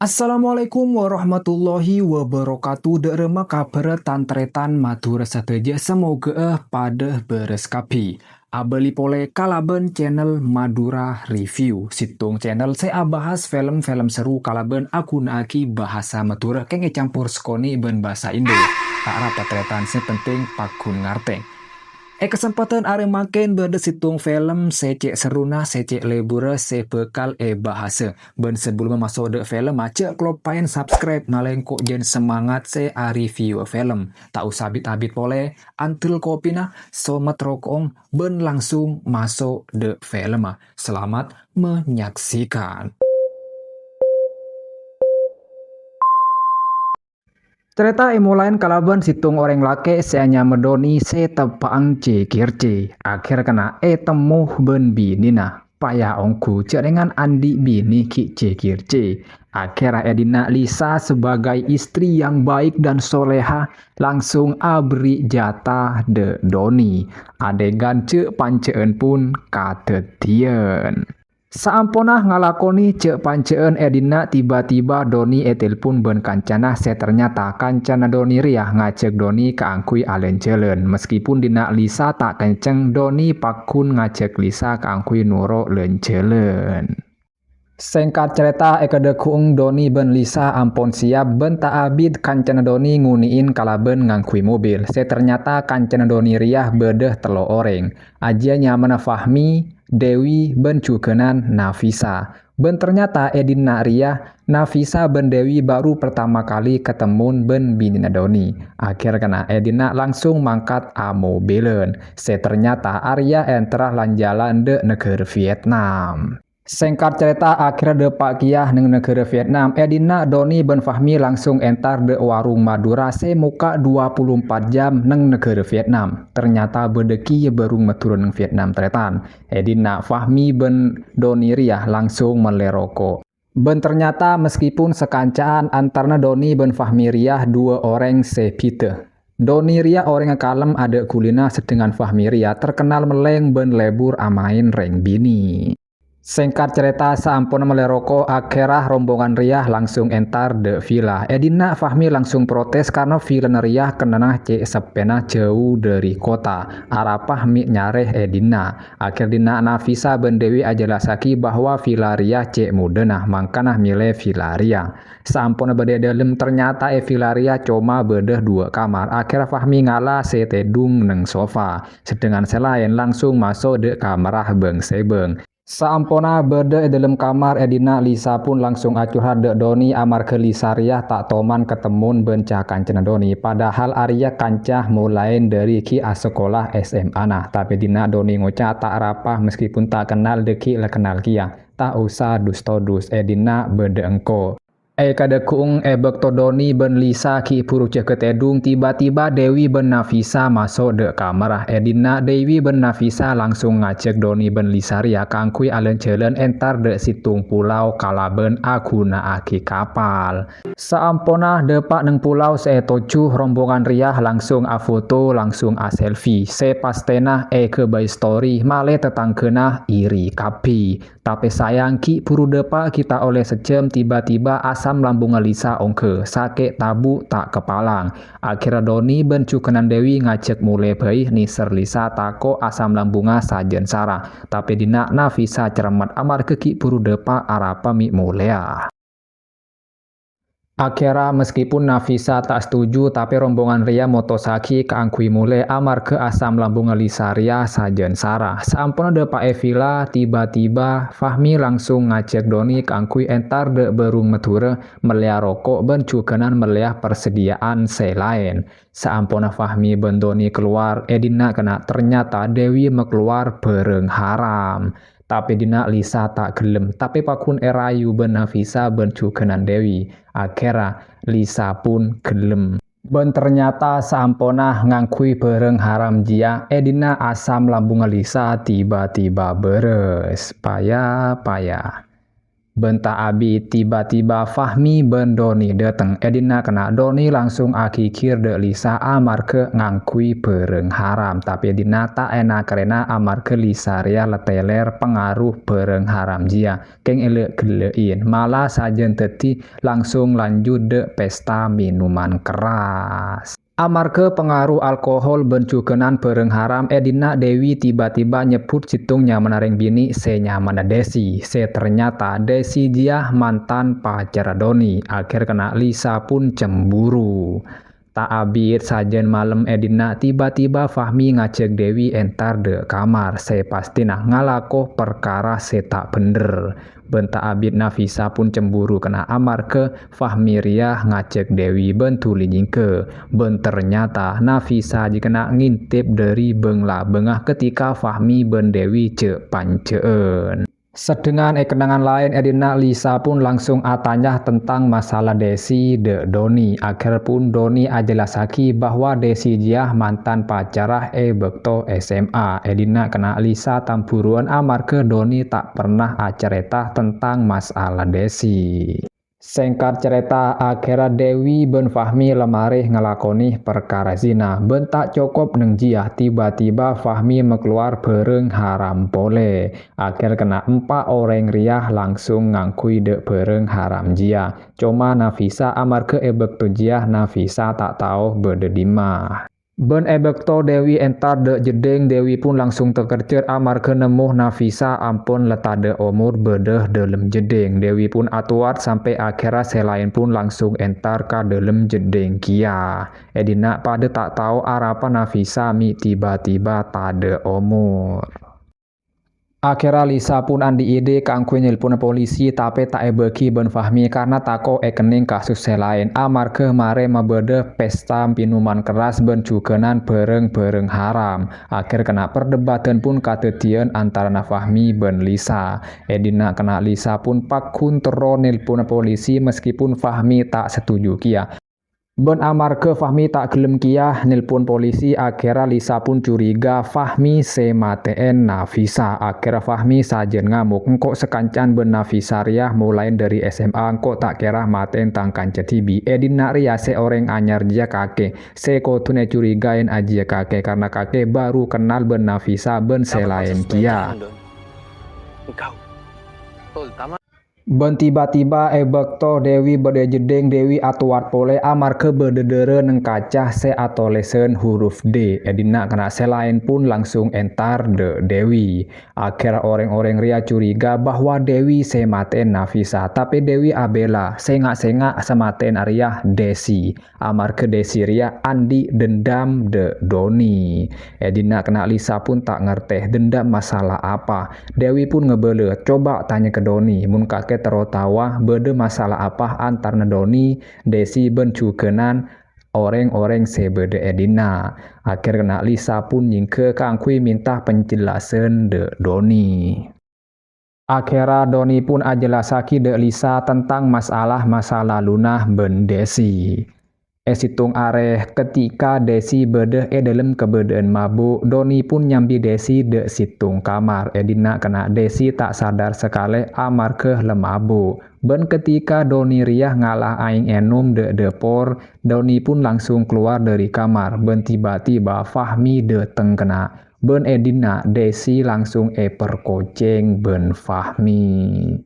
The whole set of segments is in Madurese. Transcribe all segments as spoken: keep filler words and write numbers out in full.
Assalamualaikum warahmatullahi wabarakatuh. Dâ'remma kabhârrâ tan-tarètan Madhurâ sadhâjâ, samoghâ'â padâ bârâs kabbhi. Abâli polè kalabân channel Madura Review, sèttong channel sè abahas film-film seru kalabân aghuna'aghi bhâsa Madhurâ kèng ècampor sakonè' bân bhâsa Indo. Ta' arapa tarètan, sè penting pagghun ngartè. È kasempadhân arè mangkèn bâdâ sèttong film sè cè' serruna, sè cè' lebbhurrâ sè bhâkal èbahasâ. Bân sabellunna maso' dâ' film, jhâ' kaloppaè subscribe, nalèngko jân semangat sè a-review film. Ta' osa bit-abit polè, andel kopina, somat roko'na, bân langsung maso' dâ' film. Selamat menyaksikan. Carèta èmolaè kalabân sèttong orèng lakè' sè anyama Doni sè teppa'na cè-kèrcè. Akhèr kèna ètemmo bân binèna. Paya ongghu jhâ' rèngan andi' binè ghi' cè-kèrcè. Akhèr è dinna' Lisa sebagai istri yang baik dan soleha langsung aberri' jatah dâ' Doni. Adegan jhâ'-panjhâ'ân pun kadhâddhiyân. Saamponna ngalakonè jhâ'-panjhâ'ân è dinna' tiba-tiba Doni ètelpon bân kancana sè ternyata kancana Doni rèya ngajhâk Doni kaangghuy alân-jhâlân. Meskipun dinna' Lisa ta' kenceng, Doni pagghun ngajhâk Lisa kaangghuy noro' lân-jhâlân. Sèngkat carèta, è kadâggu'na Doni bân Lisa ampon siap bân ta' abit kancana Doni ngonè'è kalabân ngangghuy mobil. Sè ternyata kancana Doni rèya bâdâ tello' orèng. Ajiyâ nyamana Fahmi, Dewi, bân jhughânan Nafisa. Bân ternyata è dinna' rèya, Nafisa bân Dewi baru pertama kali katemmon bân binèna Doni. Akhèr kèna è dinna' langsung mangkat amobilan. Sè ternyata arèya èntara lan-jhâlân dâ' naghârâ Vietnam. Sèngkat carèta, akhèrra dâpa' kèya neng naghârâ Vietnam. È dinna' Doni bân Fahmi langsung èntar dâ' warung Madura sè mokka' dua puluh empat jam neng naghârâ Vietnam. Ternyata bâdâ kèya bârung Madura neng Vietnam, tarètan. È dinna' Fahmi bân Doni rèya langsung mellè roko'. Bân ternyata meskipun sakanca'an antarana Doni bân Fahmi rèya duwâ' orèng sè bhidhâ. Doni rèya orèngnga kalem adâ' ghulina, sedangkan Fahmi rèya terkenal mellèng bân lebur amaèn rèng binè'. Sèngkat carèta, saamponna mellè roko', akhèrra rombongan rèya langsung èntar dâ' villa. È dinna' Fahmi langsung protes karna villana rèya kennengnganna cè' seppèna jhâu dâri kottha. Arapa mè' nyarè è dinna'. Akhèr dinna' Nafisa bân Dewi ajhellassaghi bahwa villa rèya cè' modâna, mangkana mèlè villa rèya. Saamponna bâdâ è dâlem, ternyata è villa rèya coma bâdâ duwâ' kamar. Akhèrra Fahmi ngala sè tèdung neng sofa, sedangkan sè laèn langsung maso' dâ' kamarra bâng-sèbâng. Saamponna bâdâ è dâlem kamar, è dinna' Lisa pun langsung acurhat dâ' Doni amarghâ Lisa rèya ta' toman katemmon bân ca-kancana Doni, padahal arèya kanca molaèn dâri ghi' asakola S M A-na. Tapè dinna' Doni ngoca' ta' arapa meskipun ta' kennal dâggi' la kennal kèya. Ta' osa dus-todus, è dinna' bâdâ engko'. È kadâggu'na è bâkto Doni bân Lisa ghi' bhuru jâgâ tèdung, tiba-tiba Dewi bân Nafisa maso' dâ' kamarra. È dinna' Dewi bân Nafisa langsung ngajhâk Doni bân Lisa rèya kaangghuy alân-jhâlân èntar dâ' sèttong polao kalabân aghuna'aghi kapal. Saamponna dâpa' neng polao sè ètojjhu, rombongan rèya langsung afoto, langsung aselfie. Sè pastèna èghâbây story, malè tatangghâna iri kabbhi. Tapè sayang, ghi' bhuru dâpa' ghi' ta' ollè sajâm, tiba-tiba asam lambungnga Lisa ongghâ, sakè' tabu' ta' kapalang. Akhèrra Doni bân jhughânan Dewi ngajhâk molè bhâi nèser Lisa tako' asam lambungnga sajân sara. Tapè dinna' Nafisa cerremmet amarghâ ghi' bhuru dâpa' arapa mè' molèya. Akhèrra, meskipun Nafisa ta' setuju, tapè rombongan rèya motossaghi kaangghuy molè amarghâ asam lambungnga Lisa rèya sajân sara. Saamponna dâpa' è villa, tiba-tiba Fahmi langsung ngajhâk Doni kaangghuy èntar dâ' bârung Madhurâ, mellèya roko' bân jhughânan mellèya parsadhiyâ'ân sè laèn. Saamponna Fahmi bân Doni kalowar, è dinna' kèna ternyata Dewi makalowar bârâng haram. Tapè dinna' Lisa ta' ghellem, tapè pagghun èrayu bân Nafisa bân jhughânan Dewi. Akhèrra, Lisa pun ghellem. Bân ternyata saamponna ngangghuy bârâng haram jiyâ, è dinna' asam lambungnga Lisa tiba-tiba bârâs. Paya-paya. Bân ta' abit, tiba-tiba Fahmi bân Doni dâteng. È dinna' kènna' Doni langsung aghigir dâ' Lisa amarghâ ngangghuy bhârâng haram. Tapè è dinna' ta' èna-karèna amarghâ Lisa rèya la tèlèr pangaruh bhârâng haram jiyâ. Kèng èlè'-ghellâ'in, mala sajân dhâddhi langsung lanjut dâ' pesta minuman keras. Amarghâ pangaruh alkohol bân jhughânan bhârâng haram, è dinna' Dewi tiba-tiba nyebbhut sèttong nyamana rèng binè' sè nyamana Desi, sè ternyata Desi jiyâ mantan pacarra Doni. Akhèr kènna' Lisa pun cemburu. Ta' abit sajân malem è dinna' tiba-tiba Fahmi ngajhâk Dewi entar dâ' kamar, sè pastina ngalako parkara sè ta' bhendher. Bân ta' abit Nafisa pun cemburu kènna' amarghâ Fahmi rèya ngajhâk Dewi bân dhuli nyèngghâ. Bân ternyata Nafisa jiyâ kènna' ngintip dâri bâng-labângnga ketika Fahmi bân Dewi jhâ'-panjhâ'ân. Sedhengan è kennengngan laèn è dinna' Lisa pun langsung atanya tentang masalah Desi dâ' Doni. Akhèr pun Doni ajellassaghi bahwa Desi jiyâ mantan pacarra è bâkto S M A. È dinna' kènna' Lisa tamburuwân amarghâ Doni ta' pernah acarèta tentang masalah Desi. Sèngkat carèta, akhèrra Dewi bân Fahmi la marè ngalakonè parkara zina. Bân ta' cokop neng jiyâ, tiba-tiba Fahmi makalowar bhârâng haram polè. Akhèr kènna' empa' orèng rèya langsung ngangghuy dâ' bhârâng haram jiyâ. Coma Nafisa, amarghâ è bâkto jiyâ Nafisa ta' tao bâdâ dimma. Bân è bâkto Dewi entar dâ' jeddhing, Dewi pun langsung takerjhât amarghâ nemmo Nafisa ampon la tadâ' omor bâdâ dâlem jeddhing. Dewi pun atowat sampè' akhèrra sè laèn pun langsung entar ka dâlem jeddhing kèya. È dinna' padâ ta' tao arapa Nafisa mè' tiba-tiba tadâ' omor. Akhèrra Lisa pun andi' ide kaangghuy nelpon polisi, tapè ta' èbâghi bân Fahmi karna tako' èkennèng kasus sè laèn, amarghâ marè mabâdâ pesta minuman keras bân jhughânan bhârâng-bhârâng haram. Akhèr kènna' perdebatan pun kadhâddhiyân antarana Fahmi bân Lisa. È dinna' kènna' Lisa pun pagghun terro nelpon polisi, meskipun Fahmi ta' setuju kèya. Bân amarghâ Fahmi ta' ghellem kèya nelpon polisi, akhèrra Lisa pun curiga Fahmi sè matè'è Nafisa. Akhèrra Fahmi sajân ngamok, "Engko' sakancan bân Nafisa rèya molaè dâri S M A, engko' ta' kèra matè'è tang kanca dhibi'. È dinna' rèya sè orèng anyar jiyâ kakè, sè kodhuna ècurigaè ajiyâ kakè, karna kakè bhuru kennal bân Nafisa bân sè laèn kèya." Bân tiba-tiba è bâkto Dewi bâdâ è jeddhing, Dewi atowat polè amarghâ bâdâ dârâ neng kaca sè atolèsan huruf D. È dinna' kènna' sè laèn pun langsung entar dâ' Dewi. Akhèrra orèng-orèng rèya curiga bahwa Dewi sè matè'è Nafisa, tapè Dewi abhilâ, "Sènga'-sènga' sè matè'è rèya Desi." Amarghâ Desi rèya andi' dendam dâ' Doni. È dinna' kènna' Lisa pun ta' ngartè dendam masalah apa. Dewi pun ngabâlâ, "Coba tanya ka Doni, mon kakè terro taowa bâdâ masalah apa antarana Doni, Desi bân jhughânan orèng-orèng sè bâdâ è dinna'." Akhèr kènna' Lisa pun nyèngghâ kaangghuy mènta penjelasan dâ' Doni. Akhèrra Doni pun ajellassaghi dâ' Lisa tentang masalah masa laluna bân Desi. È sèttong arè, ketika Desi bâdâ è dâlem kabâdâ'ân mabuk, Doni pun nyambi Desi dâ' sèttong kamar. È dinna' kènna' Desi ta' sadar sakalè amarghâ la mabuk. Bân ketika Doni rèya ngala aèng ènom dâ' dâpor, Doni pun langsung kalowar dâri kamar, bân tiba-tiba Fahmi dâteng kènna'. Bân è dinna' Desi langsung èperkocèng bân Fahmi.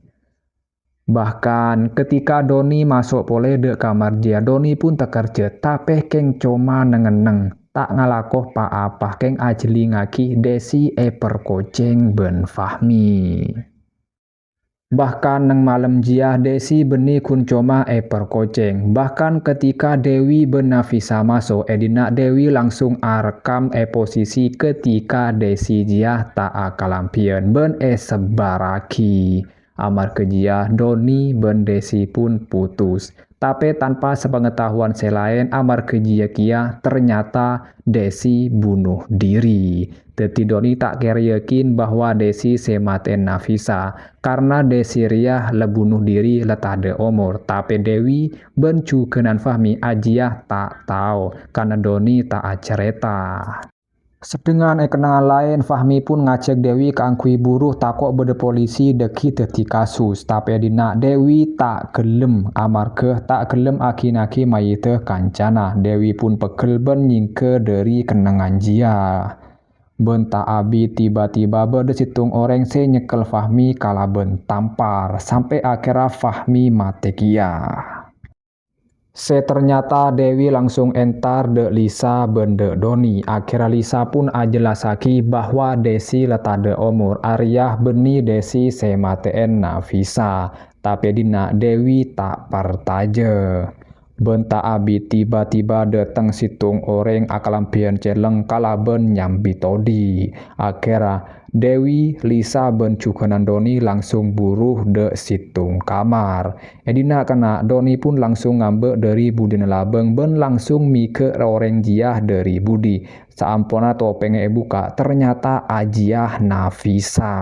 Bahkan, ketika Doni maso' polè dâ' kamar jiyâ, Doni pun takerjhât, tapè kèng coma neng-enneng, ta' ngalako pa-apa, kèng ajhellingngaghi Desi èperkocèng bân Fahmi. Bahkan neng malem jiyâ Desi bânnè ghun coma èperkocèng. Bahkan ketika Dewi bân Nafisa maso', è dinna' Dewi langsung arekkam è posisi ketika Desi jiyâ ta' akalambhiyân bân èsebbhârraghi. Amarghâ jiyâ Doni bân Desi pun putus. Tapè tanpa sepengetahuan sè laèn, amarghâ jiyâ kèya ternyata Desi bunuh diri. Dhâddhi Doni ta' kèra yakin bahwa Desi sè matè'è Nafisa, karna Desi rèya la bunuh diri la tadâ' omor, tapè Dewi bân jhughânan Fahmi ajiyâ ta' tao, karna Doni ta' acarèta. Sedhengan è kennengngan laèn, Fahmi pun ngajhâk Dewi kaangghuy buru tako' bâdâ polisi dhâggi' dhâddhi kasus. Tapè è dinna' Dewi ta' ghellem, amarghâ ta' ghellem aghina'aghi mayyidhâ kancana. Dewi pun pegghel bân nyèngghâ dhâri kennengngan jiyâ. Bân ta' abi tiba-tiba bâdâ sèttong orèng sè nyèkkel Fahmi kalabân tampar, sampè' akhèrra Fahmi matè kèya. Sè ternyata Dewi langsung entar dâ' Lisa bân dâ' Doni. Akhèrra Lisa pun ajellassaghi bahwa Desi la tadâ' omor, arèya bânnè Desi sè matè'èn Nafisa. Tapè è dinna' Dewi ta' partajâ. Bân ta' abi tiba-tiba dâteng sèttong orèng akalambhiyân celleng kalabân nyambi todhi'. Akhèrra Dewi, Lisa, bân jhughân Doni langsung buru dâ' sèttong kamar. È dinna' kana' Doni pun langsung ngambâ' dhâri budina labâng bân langsung mèghâ' orèng jiyâ dhâri budi. Saamponna topèngnga èbukka', ternyata ajiyâ Nafisa.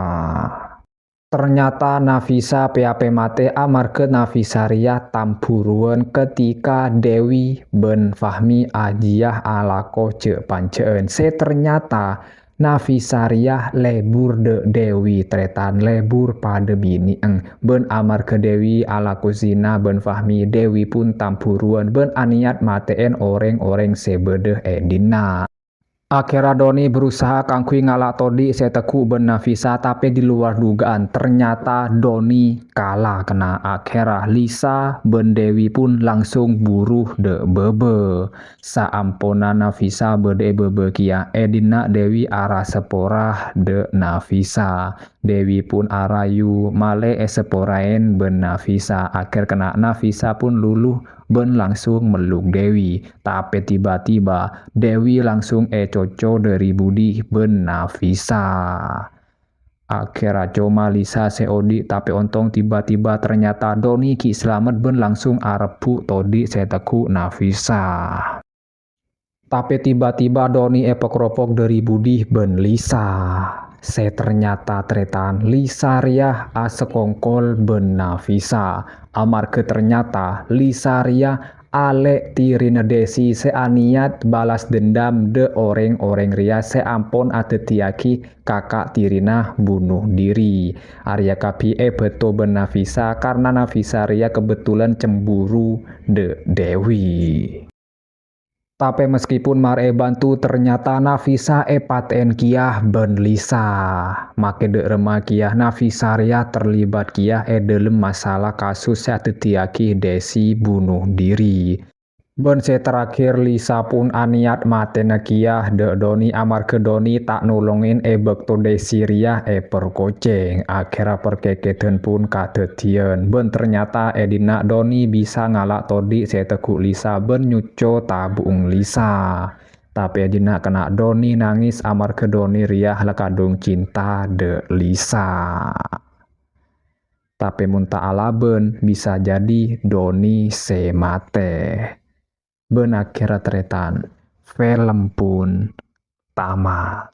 Ternyata Nafisa pè-apè matè amarghâ Nafisa rèya tambhuruwân ketika Dewi bân Fahmi ajiyâ alako jhâ'-panjhâ'ân. Sè ternyata Nafisa rèya lebur dâ' Dewi, tarètan, lebur padâ binè'èn. Bân amarghâ Dewi alako zina bân Fahmi, Dewi pun tambhuruwân bân anèyat matè'èn orèng-orèng sè bâdâ è dinna'. Akhèrra Doni berusaha kaangghuy ngala' todhi' sè ètegghu' bân Nafisa, tapè di luar dugaan, ternyata Doni kala. Kana' akhèrra Lisa bân Dewi pun langsung buru dâ' bâbâ. Saamponna Nafisa bâdâ è bâbâ kèya, è dinna' Dewi arassa pora dâ' Nafisa. Dewi pun arayu malè èsaporaèn bân Nafisa. Akhèr kana' Nafisa pun lulu bân langsung mellok Dewi. Tapè tiba-tiba, Dewi langsung ècoco dhâri budi bân Nafisa. Akhèrra coma Lisa sè odi', tapè ontong tiba-tiba ternyata Doni ghi' salamet bân langsung arebbhu' todhi' sè ètegghu' Nafisa. Tapè tiba-tiba Doni èpakropok dhâri budi bân Lisa. Sè ternyata tarètan Lisa rèya asekongkol bân Nafisa. Amarghâ ternyata Lisa rèya alè' tirèna Desi sè anèyat balas dendam dâ' orèng-orèng rèya sè ampon adhâddhiyâghi kaka' tirèna bunuh diri. Arèya kabbhi èbâto bân Nafisa karna Nafisa rèya kebetulan cemburu dâ' Dewi. Tapè meskipun marè èbânto, ternyata Nafisa èpatè'èn kèya bân Lisa. Makè dâ' remma kèya Nafisa rèya terlibat kèya è dâlem masalah kasus sè adhâddhiyâghi Desi bunuh diri. Bân sè terakhir, Lisa pun anèyat matèna kèya dâ' Doni, amarghâ Doni ta' nolongèn è bâkto Desi rèya èperkocèng. Akhèrra parkèkèdhân pun kadhâddhiyân, bân ternyata è dinna' Doni bisa ngala' todhi' sè ètegghu' Lisa bân nyucco tabu'eng Lisa. Tapè è dinna' kana' Doni nangès amarghâ Doni rèya la kadhung cinta dâ' Lisa. Tapè mon ta' alabân, bisa jadi Doni sè matè. Bân akhèrra tarètan, film pun tamat.